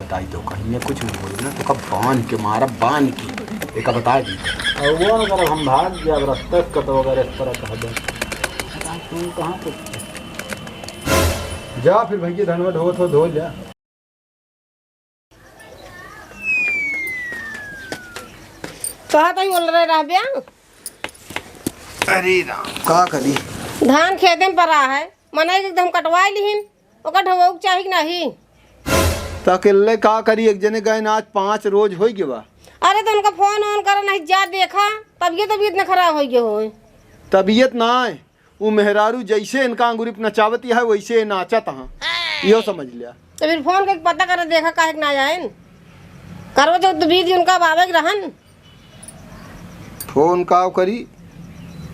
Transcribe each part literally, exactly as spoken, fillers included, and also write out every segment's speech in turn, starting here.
ताई तो कहीं कुछ नहीं बोली ना, तो कब बांध के मारा, बांध के। एका बता दी। और वो अगर हम भाग गया, अब रास्ता कटो अगर इस तरह कह दे। तुम कहाँ कुछ जा फिर भैया, धनवा ढोवत हो, धो जा। कहा तई बोल रहे रहब्या? अरे राम, का करी? धान खेते में परा है, मनई के एकदम कटवाई लिहिन, ओकर ढोवउक चाही कि नाही? त अकेले का करी, एक जने गए ना, आज पाँच रोज होइ गए बा। अरे त उनका फोन ओन करा, नहीं जा देखा, तबियत, तबियत न खराब होइ गए होए। तबियत ना है, उ मेहरारू जैसे इनका अंगुरी पे नचावती है, वैसे नाचत हाँ, इहो समझ लिया। तो फिर फोन करके पता कर देखा, काहे के ना आयन? करवा चौथ तो बीत गई, उनका अब आवे के रहन। फोन का करी?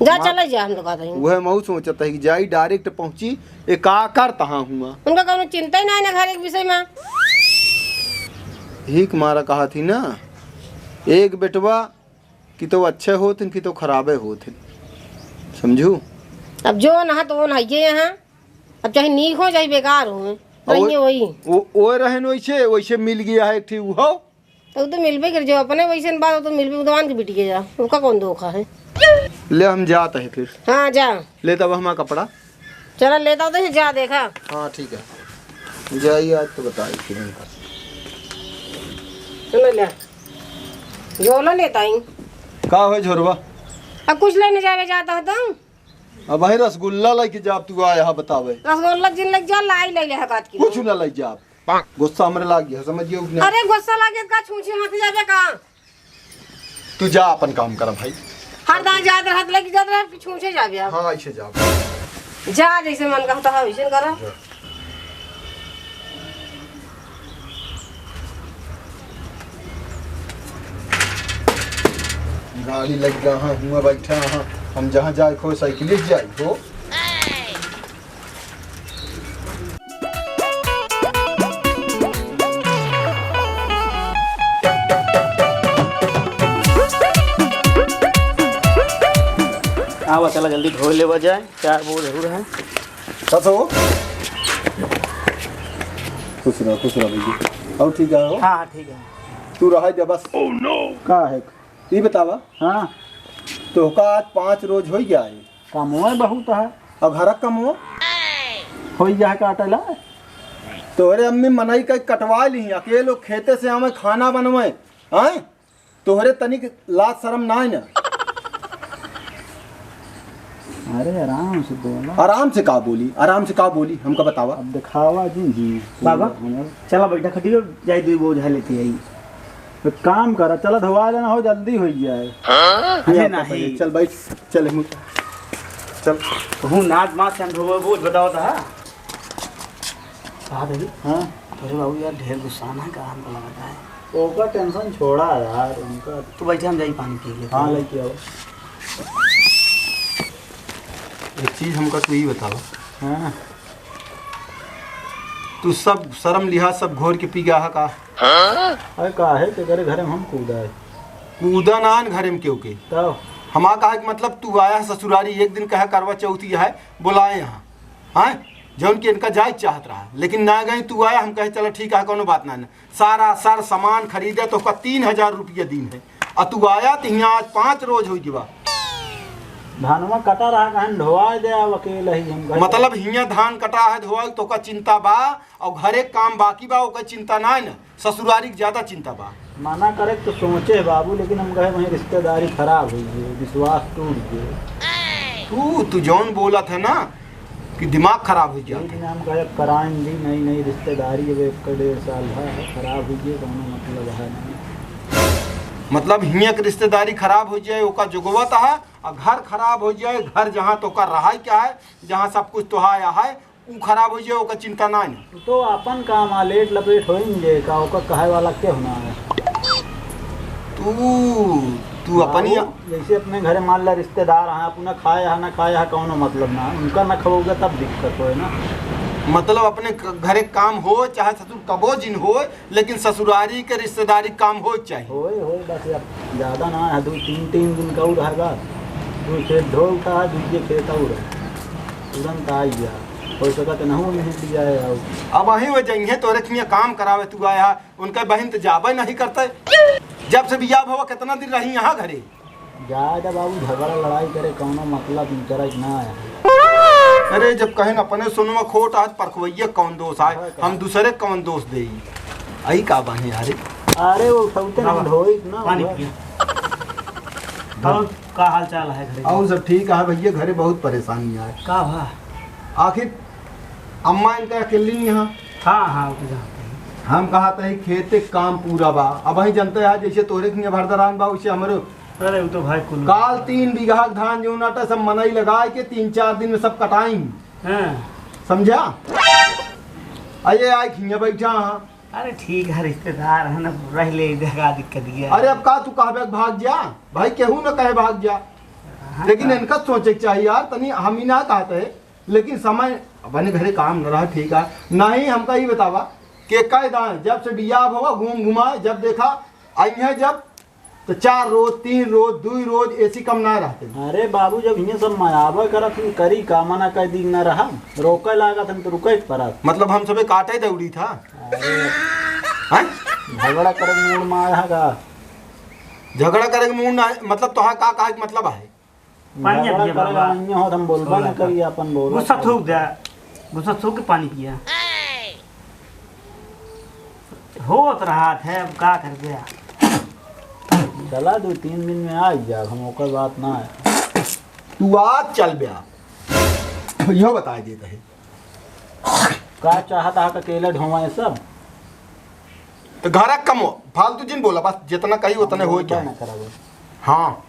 जा, मार- चले जा, हम तो कहते हैं। वह मऊ सोचत है कि जाई direct पहुंची, ए का करत हाँ हुआ। उनका कौनो चिंता ही ना है ना घर एक विषय में। ही के मारा कहा थी ना, एक बेटवा कि तो अच्छे होत हैं, कि तो खराबे होत हैं, समझू? अब जो ना तो वो ना ये यहाँ, अब चाहे नीक हो चाहे बेकार हो, और रहिए वही। वो, वो रहन वैसे, वैसे मिल गया है एक ठी उहो। तो उ तो मिलबे कर, जो अपने वैसे बात, उ तो मिलबे, उदवान के बिटिया जा, उनका कौन धोखा है? ले हम जात है फिर। हाँ, जा। ले तब हमारा कपड़ा। चला, लेता तो जा, देखा। हाँ, ठीक है, जाइए, आज तो बताई फिर इनका। सुन ले, झोला लेता ही। का हो झोरवा? अब कुछ लेने जावे जाता हो तुम? अब भाई रसगुल्ला लेके जाब, तू आया है बतावे। रसगुल्ला जिन लग जा, लाई ले ले हकात की। कुछ ना ले जाब। गुस्सा हमरे लाग गया, समझियो कि नहीं? अरे गुस्सा लागे का, छूछे हाथ जाबे का? तू जा, अपन काम कर भाई। हर दान जात रहत, लेके जात रहत, छूछे जाबे अब। हाँ, ऐसे जा। जा, जैसे मन कहता है, वैसे करा। जा। गाड़ी लग गया, हाँ, हुआ बैठा, हाँ। हम जहाँ जाए खो, साइकिल से जाए खो। आवा, चला जल्दी धो लेवा जाए, चार बो जरूर है। सस हो। खुश रहो, खुश रहो भैया। और ठीक है हो? हाँ, हाँ, ठीक है। तू रहा जा बस। का है? ई बतावा। हाँ। तोहका आज पाँच रोज होइ गया है। कमवा बहुत है। और घर कमवा? होइ गया है काटेला। तोहरे अम्मी मनई का कटवा ली, अकेलो खेते से आवे खाना बनवे, हैं? तोहरे तनिक लाज शरम ना है ना? अरे आराम से बोला। आराम से का बोली, आराम से का बोली, हमका बतावा। अब दिखावा जी, जी। बाबा, चला बैठा खटियो, जाई दुई बोझा लेके आई। एक काम करा, चला धोवा देना हो, जल्दी होइ जाए। हाँ? अरे नहीं। चल बैठ, चल मुँह, चल। हूँ नाद मात से हम धोवे बोझ बतावा था। कहा था जी? हाँ? अरे बाबू यार, ढेर गुस्सा ना का हमको लगता है। ओका tension छोड़ा यार, उनका। तू बैठे, हम जाई पानी पी लेते हाँ, हैं। लेके आओ। एक चीज हमका तू ई बतावा। हाँ। तू सब शर्म लिहाज सब घोर के पी गया है का? अरे काहे के करे घरे में हम कूदा है? कूदा ना न घरे में केहू के। तब? हमार कहा के मतलब तू आया है ससुरारी, एक दिन कहा करवा चौथी है, बुलाए यहाँ। हाँ? जौन कि इनका जाए चाहत रहा, लेकिन ना गए, तू आया, हम कहे चला ठीक है, कौनो बात ना, ना। सारा सर सामान खरीदे तोहका तीन हजार रुपया दीन है, और तू आया तो यहाँ आज पाँच रोज होइ गवा। धानवा कटा रहा, कहन ढोवा दे, अब अकेले ही हम घर मतलब हियाँ धान कटा है, धोवा, तोहका चिंता बा, और घरे काम बाकी बा, ओकर चिंता ना है ना। ससुरारी के ज्यादा चिंता बा। मना करे तो सोचे बाबू, लेकिन हम कहे वहीं रिश्तेदारी खराब होइ गई, विश्वास टूट गए। तू, तू जौन बोलत है ना कि दिमाग खराब होइ गया। लेकिन हम कहे कराइन दी, नई नई रिश्तेदारी अब एक डेढ़ साल है, खराब होइ गई, कौनो मतलब है नहीं। मतलब हियाँ के रिश्तेदारी खराब होइ जाए, ओका जोगवत है, और घर खराब होइ जाए, घर जहाँ तोका रहाई क्या है, जहाँ सब कुछ तोहार है, ऊ खराब होइ जाए, ओकर चिंता ना है। तू तो अपन काम आ, लेट लपेट होई न जे का, ओकर कहे वाला के होना है। तू, तू अपनी बाबू, जैसे अपने घरे मान ला रिश्तेदार हैं, अपना खाए है ना खाए है, कौनो मतलब ना है। उनका ना खवाओगे तब दिक्कत होए ना। मतलब अपने क-, घरे काम हो, चाहे ससुर कबो जिन हो, लेकिन ससुरारी के रिश्तेदारी काम हो चाहिए। होए, होए, बस अब ज्यादा ना है, दो तीन, तीन दिन का और है बात। दो खेत धो उठा है, दूसरे खेत और है। तुरंत आ गया। हो सकत है नहु नहीं दिया है। अब अबहीं वो जइहें तोरे खिया काम करावे तू आया, उनका बहिन तो जाबे नहीं करते। जब से बियाह भवा कितना दिन रही यहाँ घरे? जा जा बाबू, झगड़ा लड़ाई करे कौनो मतलब इनकरा के ना है। अरे जब कहें अपने सुनवा खोट आज परखवैया कौन दोष आए, हाँ, हम दूसरे कौन दोष देई? आई का बाहें यारे? अरे वो उठौते ना बाबा, ढोई ना पानी हुआ। पिया। और का हाल चाल है घरे? और सब ठीक है भैया, घरे बहुत परेशानी है। का भा? आखिर अम्मा इनका अकेली नहीं है। हाँ, हाँ, वो तो जानते हैं। हम कहा था खेते काम पूरा बा, अबहीं जनते है जैसे तोरे के भरदरान बा वैसे हमरो। अरे वो तो भाई कुल काल तीन बीघा के धान जौन आटा सब मनई लगाए के तीन चार दिन में सब कटाई। हाँ। समझा? अये आए खिया बैठा हाँ। अरे ठीक है, रिश्तेदार है ना, रह ले, का दिक्कत ये है? अरे अब का तू कहबे भाग जा, भाई केहू ना कहे भाग जा। हाँ, लेकिन हाँ। इनका सोचे के चाहिए यार, तनी हम ही ना कहते, लेकिन समय अपने घरे काम न रहा, ठीक है। नहीं हमका ये बतावा कि कह दाएं, जब से बियाह भवा घूम घुमाए, जब देखा आई है जब तो चार रोज, तीन रोज, दुई रोज एसी कम ना रहते। अरे बाबू, जब हियाँ सब मयाबा करत हन, करी का, मना कर दी न रहा, रोके लागत हन तो रुके के परत। मतलब हम सबे काटे दौड़ी था? अरे। हैं? झगड़ा करे के मूड में आया है का? झगड़ा करे के मूड ना, मतलब तोहार का कहे के मतलब है? पानी झगड़ा पिया करे बाबा। का नहीं होत, हम बोलबा ना करी, अपन बोलत गुस्सा है। थूक दे, गुस्सा थूक के पानी पिया। होत रहत है, अब का कर गया। चला, दो तीन दिन में आ ही जाब हम, ओकर बात ना है। तू आज चल बे, यो बताए देत है। का चाहत है, अकेले ढोवे सब? तो घर कम हो, फालतू जिन बोला, बस जितना कही उतने हो बोलबा क्या? ना करब। हाँ,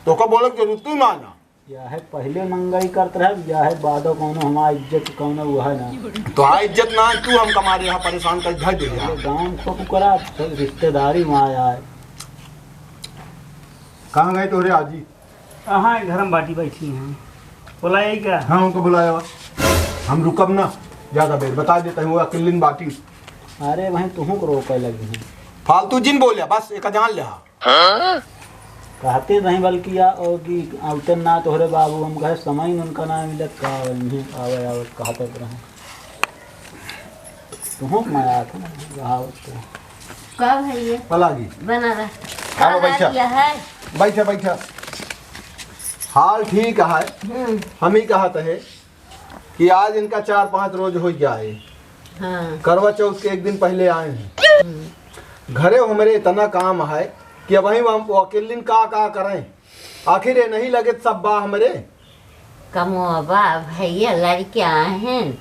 तो का बोले के जरूरत ही ना ना। या है पहले मंगई करत रहे, या है बादो कौनो हमार इज्जत कौनो हुआ है ना। तो आ इज्जत ना है, तू हम कमारे यहाँ परेशान कर धर दे यहाँ। पहले गाँव को पुकरा, सब रिश्तेदारी में आया है। कहाँ गए तोरे आजी? कहाँ है, घर में बाटी बैठी हैं। बुलाया ही क्या? हाँ, उनको बुलाया हुआ। हम रुकब ना, ज्यादा देर बता देते हैं, वो अकेले बाटी। अरे वहीं तुहूँ को रोके लगी हैं। फालतू जिन बोलिया, बस एक जान ले। हाँ। कहते नहीं बल्कि या, और कि आउते ना तोहरे बाबू, हम कहे समय न उनका ना मिलत, का आवे, इन्हें आवे, आवे, कहते रहे। तुहूँ के मया था ना, कहावत तो। का भैया? पलागी। बना रहा। आओ, का बैठा। हाल यह है? बैठा, बैठा। हाल ठीक है। हम्म। हम ही कहत है कि आज इनका चार पाँच रोज हो गया है। हाँ। करवा चौथ के एक दिन पहले आए हैं। हम्म। घरे हमरे इतना काम है कि अब हम, वो अकेलिन का, का करें? आखिर ये नहीं लगे सब बा हमरे। कमवा बा भैया, लड़के आए हैं,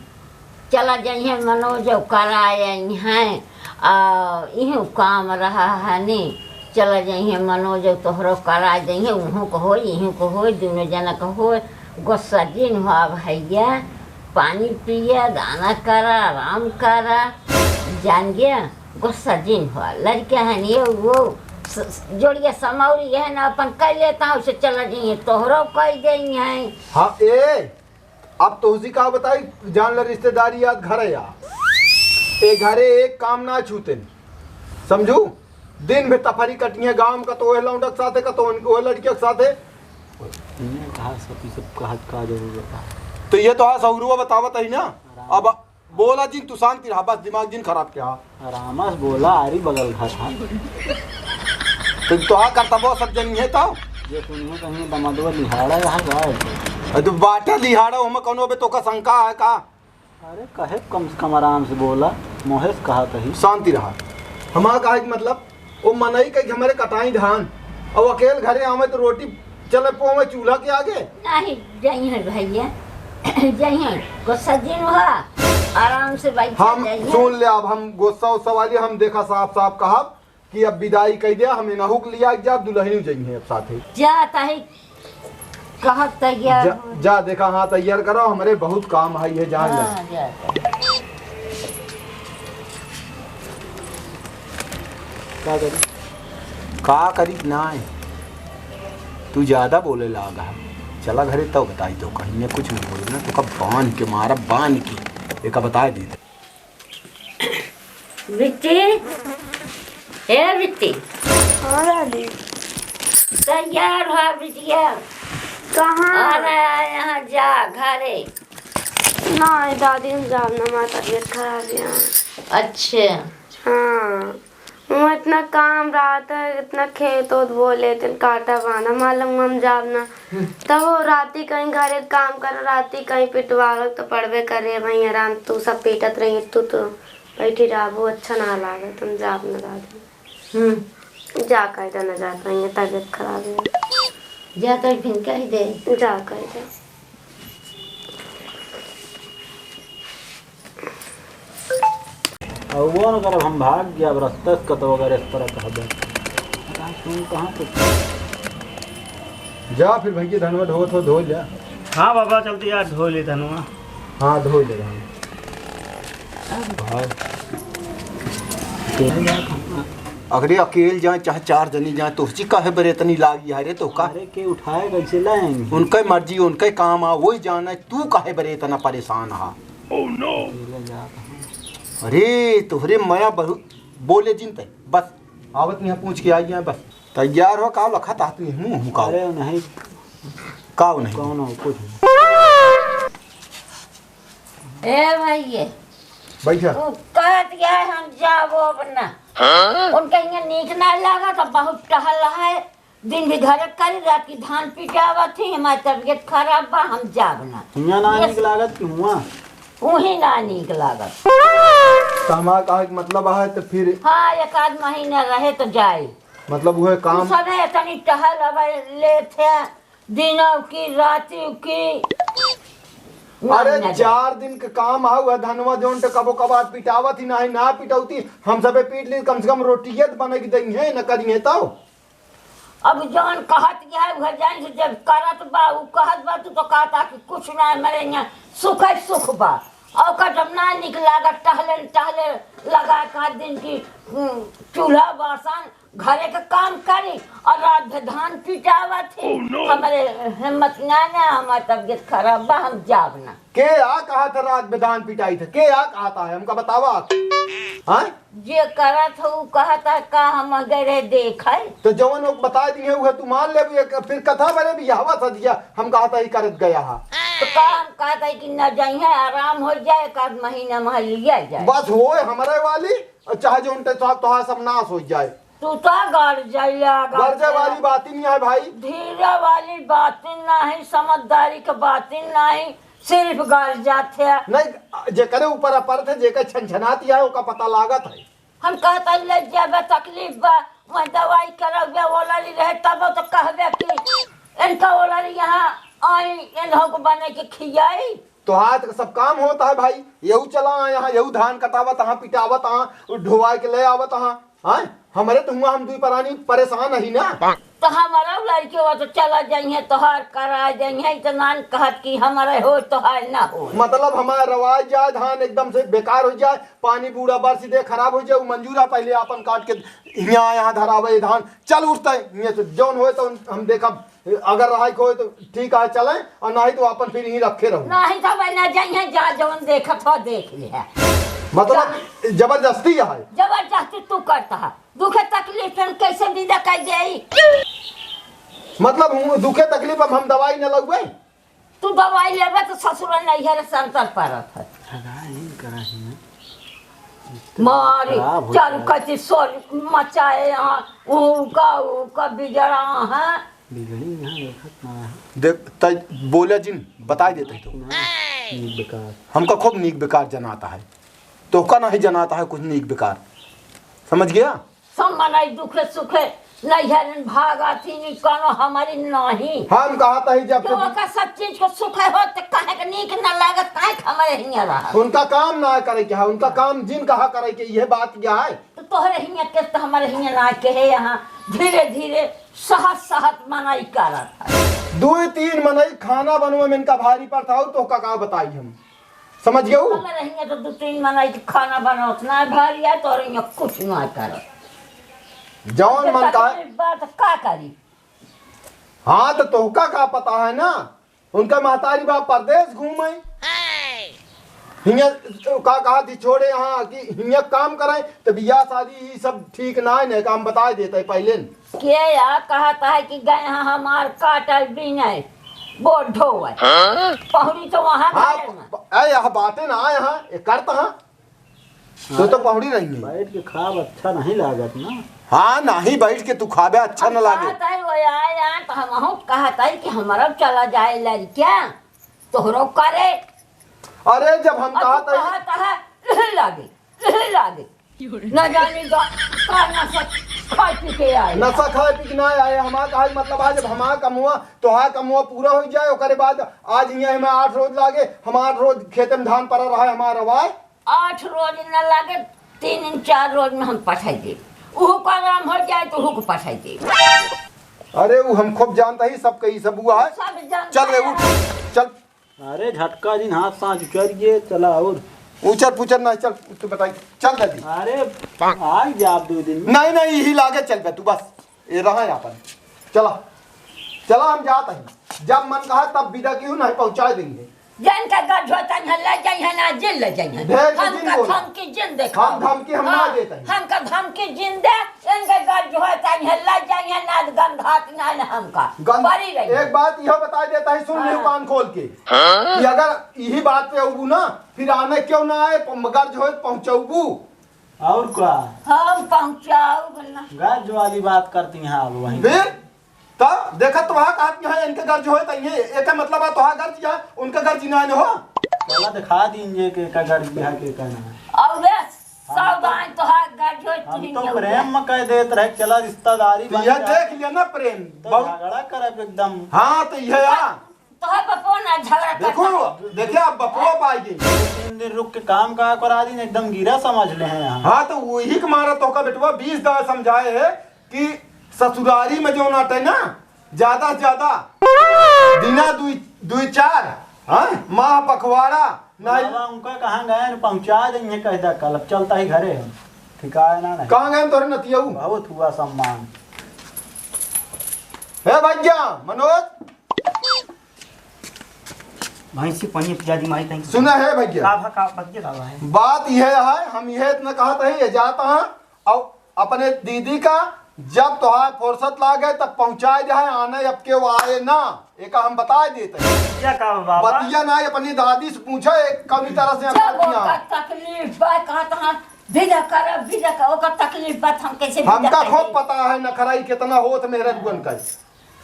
चला जइहें मनोज, करा जइहें, आ, इहूँ काम रहा है नी, चला जइहें मनोज, तोहरो करा जइहें, उहूँ को होई, इहूँ को होई, दुनो जना को होई। गुस्सा जिन हुआ भैया, पानी पिया, दाना करा, आराम करा, जान गया, गुस्सा जिन हुआ। लड़के हैं ये वो स-, स-, जोड़िया समौरी है ना, अपन कर लेता हूँ, उसे चला जइहें, तोहरो कर देइहें। हाँ, ए, अब तोहसी का बताई, जान ले रिश्तेदारी याद घर है या। ए घरे एक काम ना छूते, समझू? दिन भर तफरी कटिए गाँव का, तो वह लौंडक साथे का, तो उन-, वह लड़कियों के साथे। इन्हें कहा सब, ये सब कहा का जरूरत है? तो ये तो हाँ सौरुआ बतावत है ना। आराम। अब बोला जिन, तू शांति रहा, बस दिमाग जिन खराब किया। आराम से बोला, आरी बगल घर है। तो तोहा करतबो सब जनी है तो? ये सुनिए कहीं दमदवा लिहाड़ा यहाँ गाय। अरे तू बाटे लिहाड़ा, हमें कौनो अबे तोका शंका है का? अरे कहे कम से कम आराम से बोला, मोहेश कहा तही। शांति रहा। हमारा कहे के मतलब, वो मनई कही कि हमरे कटाई धान, और अकेल घरे आवे तो रोटी चले पोवे चूल्हा के आगे। नहीं, जइहें भैया, जइहें, गुस्सा जिन हुआ, आराम से बैठ हम जइहें। सुन ले, अब हम गुस्सा उस्सा वाली, हम देखा साफ साफ कहब कि अब विदाई कह दिया, हम इनहू के लिया जाब, दुल्हनियो जइहें अब साथे। जा ताही कहब तैयार जा, हो। जा देखा, हाँ तैयार करो, हमरे बहुत काम है ये जान ले। हाँ, जा, जा। का करी? का करी ना है? तू ज्यादा बोले लागा है। चला घरे तब बताई तो कहीं, मैं कुछ नहीं बोलू ना, तो कब बांध के मारा, बांध के। एक बताए दी। बिट्टी, ए बिट्टी। हाँ दादी। तैयार हो बिटिया। कहाँ? अरे यहाँ जा घरे। नाहीं दादी, हम जाब ना, हमार तबियत खराब है। अच्छा। हाँ, वहाँ इतना काम रहत है, इतना खेत ओत बोले, इतना काटा बांधा, मालूम हम जाब ना। हम्म। तब वो राती कहीं घरे काम करो, राती कहीं पिटवावे तो पड़बे करे, वहीं आराम तू सब पीटत रही, तू तो बैठी रहबो, अच्छा ना लागे, तुम जाब ना दादी। हम्म। जा कह दे ना जात रही है, तबियत खराब है। जा तो फिर कह दे। जा कह दे। और वो न करब, हम भाग गया, अब रास्ता से कतो अगर इस तरह कहबे। पता नहीं कौन कहाँ पे। जा फिर भैया, धनवा ढोवत हो, धो जा। हाँ बाबा, चलते यार, धो ले धनवा। हाँ, धो ले धनवा। भाई। अरे अकेल जाए चाहे चार जनी जाए, तोहची काहे बरे इतनी लागी है रे तोहका? अरे के उठाए कैसे लाएंगे? उनके मर्जी, उनके काम आ, वही जाने, तू काहे बरे इतना परेशान हा? अकेले जात हूँ। अरे तोहरे मया बहु-, बोले जिन तै, बस आवत नहीं पूछ के आई है बस। तैयार हो का लखत हाथ में मुंह हम का? अरे नहीं। का नहीं? कौन हो? कुछ नहीं। ए भैये, बैठा। तू कहत है हम जाबो अब ना। हाँ? उनके यहाँ नीक ना लागत, बहुत टहल है, दिन भी घर करी, रात की धान पिटावत ही, हमारी तबियत खराब बा, हम जाब ना। हियाँ ना ये नीक लागत कि हुआ? वही ना नीक लागत। तो हमारा कहा कि मतलब है तो फिर हाँ, एक आध महीना रहे तो जाए। मतलब वह तू काम सबे इतनी टहल अब लेत है, दिनों की, रातियों की। अरे, ना, ना। चार दिन के काम है, वह धनवा जौन तो कबो कबार पिटावत ही नाही, ना पिटौती, हम सबे पीट ली, कम से कम रोटिये तो बने के दई है, न करी है तो। अब जौन कहत है, वह जान से जब करत बा, उ कहत बा, तू तो कहता कि कुछ ना, मेरे यहाँ सुख है, सुख बा। और का जब ना निक लागत, टहले, टहले लगा का दिन की, हम्म, चूल्हा बासन, घरे के काम करी और रात भर धान पिटावत ही। Oh, no! हमरे हिम्मत ना, ना, हमार तबियत खराब बा, हम जाब ना। के आ कहा था रात में धान पिटाई था? के आ कहा था है? हमका बतावा। हाँ? जे करत हो, उ कहत है, का हम गए रहे देखे? तो जवन लोग बता दिए, उहे तू मान ले, एक फिर कथा बने भी हवा सदिया, हम कहत ही करत गया हा। तो का हम कहत ही कि न जाइए, आराम हो जाए, एक आध महीना में लिया जाए। बस होए हमरे वाली, और चाहे जो उनके साथ तोहार सब नाश हो जाए। तू तो गड़ जाइया, गड़ गरजे जाइया। वाली बात ही नहीं है भाई। धीरे वाली बात ही नहीं, समझदारी के बात ही नहीं, सिर्फ गड़ जात है। नहीं, जेकरे ऊपर अपरत है, जेकर छनछनात है, ओका पता लागत है। हम कहत है, ले जाबे, तकलीफ बा, मैं दवाई करौबे, ओलरी रहे, तब तो कहबे कि इनका ओलरी यहाँ आई, इन्हों को बने के खियाई। तोहार तो सब काम होत है भाई, यहू चला यहाँ, यहू धान कटावत हाँ, पिटावत हाँ, ढोवाई के ले आवत हाँ, हाँ? हमरे तो हुआ हम दुई परानी परेशान ही ना। तो हमारा लड़के वो तो चला जाइए, तोहार करा जाइए, इतना न कहत कि हमारे हो तोहार ना हो। मतलब हमारा रवाई जाए, धान एकदम से बेकार हो जाए, पानी बूढ़ा बरसी दे खराब हो जाए, उ मंजूर है, पहले आपन काट के यहाँ, यहाँ धरावे धान, चल उठते, ये तो जौन होए तो हम देखब। अगर रहाई के होए तो ठीक है, चलें, और नहीं तो अपन फिर यहीं रखे रहो। नहीं तो भाई ना जाइए, जा जौन देखत हो देख ले। मतलब जा। जबरदस्ती है? जबरदस्ती तू करता है, दुखे तकलीफ में कैसे विदा कर देई? मतलब हम दुखे तकलीफ में हम दवाई न लगवे? तू दवाई लेबे तो ससुर नैहर से अंतर पड़त है। लगा ही करा ही ना। मारी खराब हो चारू जाए। कति सोर मचाए यहाँ, उनका, उनका बिजड़ा है। बिगड़ी यहाँ देखत ना है। देख, तै बोले जिन, बताई देते तो। ना, नीक बेकार। हमका खूब नीक बेकार जनाता है। तोहका नहीं जनाता है कुछ नीक बेकार। समझ गया? सब मनई दुखे सुखे नैहरन भागत ही, नी कोनो हमारी नहीं। हम कहत ही जब तो से ओकर सब चीज को सुखे हो, तो काहे के नीक न लागत, काहे के हमारे हियाँ रहा? उनका काम ना करे के है, उनका काम जिन कहा करे के, ये बात क्या है? तो तोहरे हियाँ के तो हमारे हियाँ ना के है, यहाँ धीरे धीरे सहत सहत मनई करत है। दुई तीन मनई खाना बनवे में इनका भारी पड़ता हो, तोहका का बताई हम? समझ गयो? हमारे हियाँ तो दुई तीन मनई के खाना बनवत ना भारी है, तोहरे हियाँ कुछ ना करत। जौन मन का तकलीफ बा तो का करी? हाँ, तो तोहका का पता है ना, उनका महतारी बाप परदेस घूमे। हियाँ का कहा थी छोड़े यहाँ कि हियाँ काम करे, तो बियाह शादी ई सब ठीक ना है, नहीं का हम बताए देते पहले न। के या कहत है कि गए हैं हमार काटल बिनय, बोढ़ो है। हाँ? पहुड़ी तो वहाँ हाँ, घरे में। ब-, ए, यह बातें ना आए हाँ, ये करता हाँ। तो, तो हाँ, पहुड़ी रही है। बैठ के खाब अच्छा नहीं लागत ना। हाँ, नहीं बैठ के तू खाबे अच्छा अब न लागे। कहत है वो आए, आए तो हमहू कहत है कि हमरो चला जाए लड़किया, तोहरो करे। अरे जब हम अब कहत तू है कहत है, लागे, लागे। न जानी का, का नशा खाए पी के आए। नशा खाए पी के ना आए, हमार कहे मतलब है, जब हमार कमुआ, तोहार कमुआ पूरा हो जाए, ओकरे बाद आज हियाँ हमें आठ रोज लागे, हम आठ रोज खेते में धान पड़ा रहा है हमार रवाए। आठ रोज न लागे, तीन दिन चार रोज में हम पठाई दे। उहू का आराम हो जाए तो उहू को पठाई दे। अरे वो हम खूब जानता ही सबके, ई सब हुआ है। सब जानता चल रे है। उठ, चल। अरे झटका दिन हाथ सांस उचर गए, चला और। उचर पुचर ना चल, तू बताई, चल जल्दी। अरे आ जा आप दो दिन में। नहीं, नहीं, यही लागे चल बे तू बस। ये रहा है अपन। चला, चला हम जात ही। जब मन कहा तब विदा की हूँ, नहीं पहुँचा देंगे। जिनका गरज होता है, ले जाइए ना, जिन ले जाइए। ढेर के जिन हमका बोल। धमकी जिन देखा। हम धमकी हम ना हाँ, देते हैं। हमका धमकी जिन दे, इनके गरज होता है, ले जाइए ना, गंधात ना, ना हमका। गंध-, बड़ी रही। एक बात यह बता देता है, सुन लियो हाँ। कान खोल के। हाँ? कि अगर यही बात पे अबू ना, फिर आने क्यों ना आए, प-, गरज होए पहुँचबू। और का? हम पहुँचाऊ ना। गरज वाली बात करती हैं अब वहीं। फिर? तब देखत तो वहाँ कहत कि हाँ, इनके गरज होए त ये, एकर मतलब है तोहार गरज या उनके गरज ना हो। चला दिखा दीन जे के का गरज है, के का ना। और वे सावधान तोहार गरज होए, हम तुही तो के प्रेम उधर। में कह देत रहे, चला रिश्तेदारी तो बन यह जा। देख लिया ना प्रेम, तो बहुत झगड़ा करब एकदम। हाँ, तो यह आ। तोहर बपवा ना झगड़ा देखो, करता है। देखिए, आप बपवा पाई गई। तीन दिन रुक के काम का करा दीन, एकदम गिरा समझ ले हैं यहाँ। हाँ, तो वही के मारा तोहका बेटवा बीस दाव समझाए है कि ससुरारी में जो नाटे ना, ज्यादा से ज्यादा दिना दुई, दुई चार, हाँ, माह पखवाड़ा, ना बाबा, उनका कहाँ गए न पहुँचा देंगे, कह दा कल, अब चलता ही घरे हम। ठिकाना नहीं। कहाँ गए तोरे नतियऊ? बहुत हुआ सम्मान। हे भैया, मनोज, भैंसी पानी पिया दी माई तनी। सुना है भैया? का भा, का भैया का भा है? बात यह है, हम यह इतना कहत है, ये जाता है और अपने दीदी का जब तोहार फुर्सत लागे तब पहुँचाए जाए, आने अब के वो आए ना, एका हम बताए देते हैं। क्या का बाबा? बतिया ना अपनी दादी से पूछे, एक कमी तरह से हम जब करती हैं। ओकर तकलीफ बा, कहत हैं, "विदा कर, विदा कर," ओकर तकलीफ बा, हम कैसे विदा हमका करी? खूब पता है नखराई कितना होत मेहररुअन का।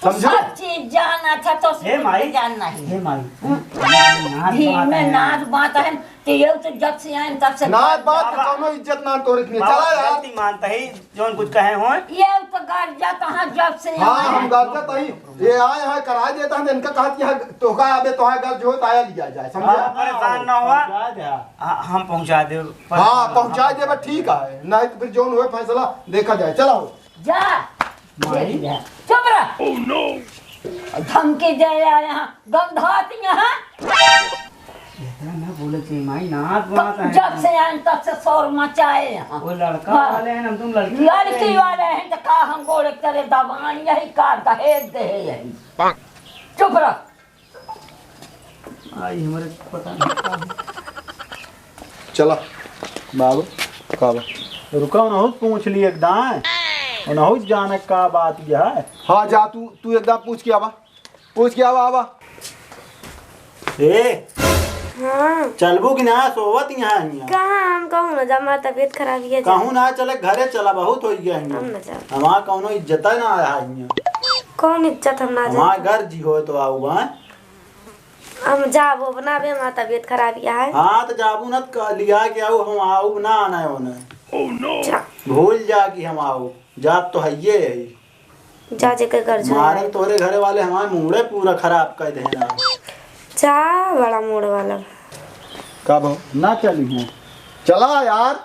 समझो? सब चीज जाना था तो हे माई, जान नहीं। हे माई, हम्म। नाच धीमे बात है। नाच बात है, तो ये तो जब से आए तब से नाच बात बाबा, कौनो इज्जत ना तोरे के लिए। बाबा, चला यार। गलती मानता ही, जौन कुछ कहे हों। ये तो गरजा कहाँ जब से हाँ, आए हम हैं। गरजा तही। ये आए हैं, करा देता है, इनका कहा कि हाँ, तोहका अबे तोहार गरज हो, तो आया लिया जाए, समझे? हाँ, परेशान ना हुआ। पहुँचा दे। हाँ, हम पहुँचा दे। हाँ, पहुँचा दे, बस ठीक है। नहीं तो फिर जौन हुए फैसला देखा जाए। चलाओ। जा। माई। देख लिया। चुप रह। Oh no। धमकी दे यार, यहाँ गंधात यहाँ। इतना ना बोले चाहिए माई, नाच बात है। जब से आए तब से शोर मचाए यहाँ। वो लड़का हाँ। वाले हैं ना, तुम लड़की वाले लड़की हैं। वाले हैं तो का हम गोड़े तेरे दबान यही का दहेज दे यही। चुप रह। आई हमरे पता नहीं का है। चला बाबू, का बा? रुका, उनहू से पूछ ली एक दाएं, उनहू से जाने का बात यह है। हाँ, जा तू, तू एक दाएं पूछ के आवा, पूछ के आवा, आवा। ए, हाँ। चलबू कि ना, सोवत यहाँ हियाँ? कहाँ हम कहूँ ना, जब हमार तबीयत खराब है, कहूँ ना चले, घरे चला, बहुत हो गया हियाँ। हम ना जाब। हमार कौनो इज्जत है ना है हियाँ। कौन इज्जत हम ना हमार जाब? घर जी हो तो आऊ, हाँ? हम जाबो ना, अबे हमार तबीयत खराब है। हाँ, तो जाबू ना, तो लिया के आऊ, हम आऊ ना, आना है उन्हें। जा। भूल जा कि हम आऊ, जात तो है ये है। जा जेकर घर जो मारे है। तोरे घरे वाले हमार मूड़े पूरा खराब कर देना। जा, बड़ा मूड़ वाला। का भाव? ना चली है। चला यार।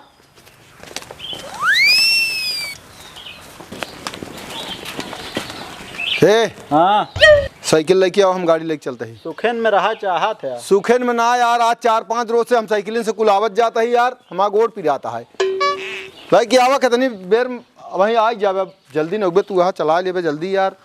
ए, हाँ। साइकिल लेके आओ, हम गाड़ी लेके चलते ही। सुखेन में रहा चाहत है। सुखेन में ना यार, आज चार पाँच रोज से हम साइकिलिन से कुलावत जाता ही यार, हमारा गोड़ पिराता है। भाई क्या हुआ, कितनी बेर वहीं आ ही जावे, जल्दी न उबे, तू वहाँ चला लेबे जल्दी यार।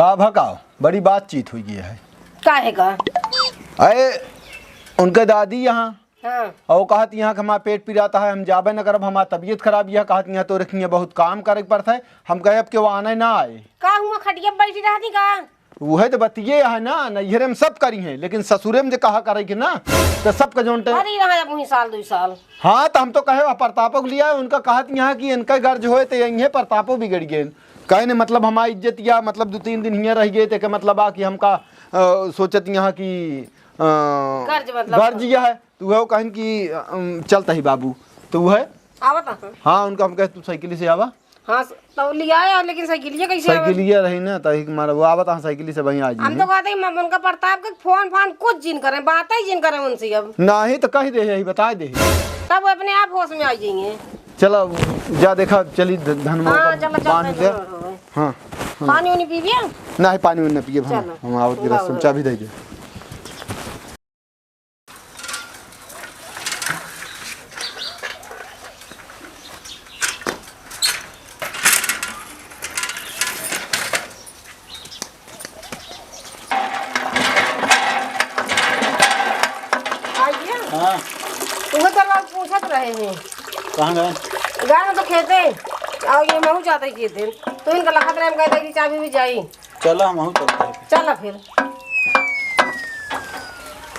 का भकाओ, बड़ी बातचीत हुई है। काहे का? अरे, उनके दादी यहाँ, हाँ। और कहत यहाँ कि हमारा पेट पिराता है, हम जाबे न करब, हमारा तबीयत खराब यह, कहत यहाँ तो रखिए बहुत काम करे के पड़ता है। हम कहे अब केहू आने ना आए। का हुआ, खटिया पे बैठी रहती का? उहे तो बतिये है ना, नैहरे में सब करी हैं, लेकिन ससुरे में जे कहा करे के ना, तो सबके जोन टे- अरे रहा अब वहीं साल दो साल। हाँ, तो हम तो कहे वह प्रतापो के लिया, उनका कहत यहाँ कि इनका गर्ज होए तो यहीं प्रतापो बिगड़ गए। कहे ने मतलब हमारी इज्जत या मतलब दो तीन दिन हियाँ रह गए, तो के मतलब आ कि हमका, अ, सोचत यहाँ कि, अ, गर्ज मतलब गर्ज यह है, तो वह कहन कि, अम, चलता ही बाबू, तो वह आवत है। हाँ, उनका हम कहे तू साइकिल से आवा। हाँ, तो लिया आया, लेकिन साइकिलिया कैसे आवे? साइकिलिया रही ना, तो एक मारा वो आवत, हाँ, साइकिल से वहीं आ हम जाइए। तो कहते हैं, हम उनका प्रताप के फोन फान कुछ जिन करें, बातें ही जिन करें उनसे अब। नाही तो कह दे, यही बता दे। तब वो अपने आप होश में आ जाएंगे। चलो, जा देखा, चली ध-, धनवा हाँ, का चलो, चलो, बांध चलो, दे। चलो, चलो। हाँ, हाँ। पानी उनी पीबिया? नाही, पानी उनी न पिए हम। चलो। हम आवत लाओ, गिरस, हम लाओ। चाबी दे दे। आइए। हाँ। तुम्हें तो लोग पूछत रहे हैं। कहाँ गए? गए ना तो खेते। और ये महू जाते ही खेते। तो इनका लखत रहे, हम कहते कि चाबी भी जाई। चलो, हम महू चलते हैं। चलो फिर।